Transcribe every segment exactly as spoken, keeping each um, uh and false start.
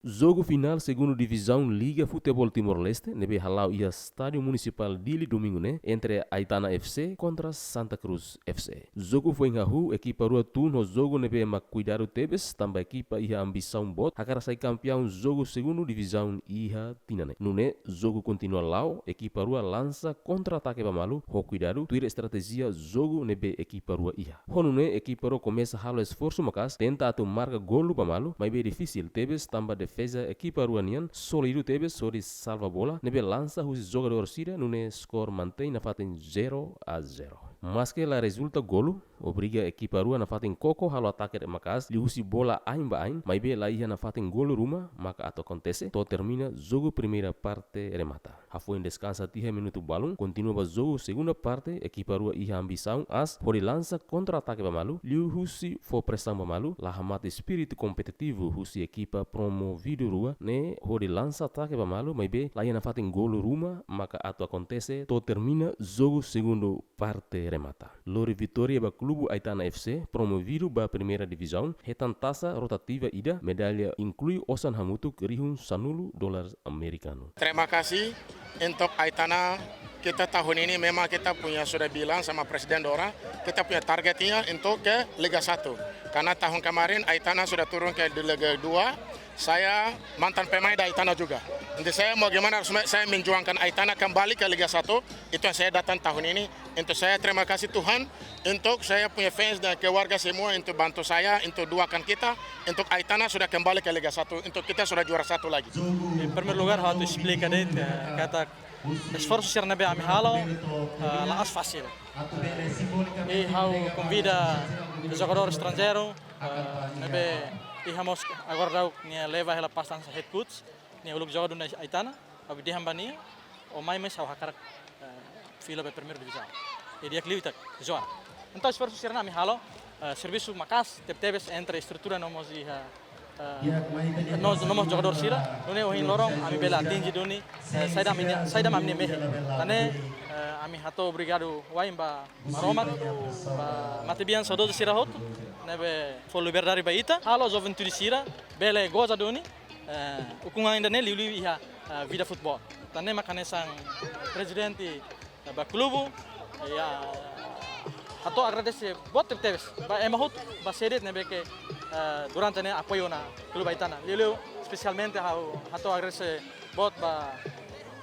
Jogu finál Segundu Divizaun Liga Futeból Timor-Leste ne'ebé hala'o iha Estádiu Munisipál Dili domingu ne'e entre Aitana F C kontra Santa Cruz F C. Jogu foin hahú, ekipa rua tun ho jogu ne'ebé mak kuidadu tebes tanba ekipa iha ambisaun boot hakarak sai kampiaun jogu Segundu Divizaun iha tinan ne'e. Nune'e jogu kontinua la'o, ekipa rua lansa kontra-atake ba malu ho kuidadu, tuir estratéjia jogu ne'ebé ekipa rua iha. Ho nune'e ekipa rua komesa halo esforsu maka'as, tenta atu marka golu ba malu, maibé difisil tebes tanba defeza ekipa rua nian sólidu tebes hodi salva bola ne'ebé lansa husi jogadór sira, nune'e skor mantein nafatin zero a zero. Maske la rezulta golu, obriga ekipa rua nafatin koko halo atake maka'as liuhusi bola ain ba ain, maibé la iha nafatin golu ruma maka atu akontese to'o termina jogu primeira parte remata. Hafoin deskansa tiha minutu balun, kontinua ba jogu segunda parte, ekipa rua iha ambisaun aas hodi lansa kontra-atake ba malu, liuhusi fó presaun ba malu, la hamate espíritu kompetitivu husi ekipa promovidu rua ne'e hodi lansa atake ba malu, maibé la iha nafatin golu ruma maka atu akontese to'o termina jogu segundu parte remata. Lori vitória ba klubu Aitana F C, promovidu ba Primeira Divizaun, hetan tasa rotativa ida, medalla inklui osan hamutuk rihun sanulu dolar amerikanu. Terima kasih untuk Aitana. Kita tahun ini memang kita punya sudah bilang sama Presiden Dora, kita punya targetnya untuk ke Liga satu. Karena tahun kemarin Aitana sudah turun ke di Liga dua, saya mantan pemain dari Aitana juga. Jadi saya mau gimana harus saya menjuangkan Aitana kembali ke Liga satu. Itu yang saya datang tahun ini. Untuk saya terima kasih Tuhan, untuk saya punya fans dan keluarga semua untuk bantu saya, untuk doakan kita, untuk Aitana sudah kembali ke Liga satu, untuk kita sudah juara satu lagi. Em primeiro lugar, ha'u atu esplika de'it, eh, katak esforsu sira ne'ebé ami halo, eh, la'ós fasil. I ha'u konvida jogadór estranjeiru, eh, ne'ebé iha mós agora daudaun nia leva hela pasta hanesan head coach, nia uluk joga duni Aitana, ha'u dehan ba nia, ó mai mais ha'u hakarak, eh, fila ba Primeira Divizaun. I di'ak liu ita joga. Entaun esforsu sira-ne'e ami halo, eh, servisu maka'as tebetebes entre estrutura no mós iha, eh, no, no mós jogadór sira, nune'e ohin loron ami bele atinje duni, eh, saida ami-nia, saida mak ami-nia mehi. Tan ne'e, eh, ami hato'o obrigadu wa'in ba Maromak, ba matebian saudozu sira hotu ne'ebé fó liberdade ba ita, halo juventude sira bele goza duni, eh, ukun an ida-ne'e liuliu iha, eh, vida futeból. Tan ne'e mak hanesan prezidente, eh, ba klubu, eh, hato'o agradese boot tebetebes ba ema hotu, ba sé de'it ne'ebé ke, eh, durante ne'e apoiu ona klubu Aitana. Liuliu espesialmente ha'u hato'o agradese boot ba,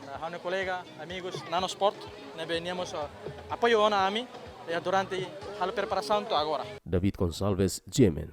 eh, ha'u-nia kolega, amigos, Nano Sport, ne'ebé nia mós, eh, apoiu ona ami, eh, durante halo preparasaun to'o agora. David Gonçalves, G M N.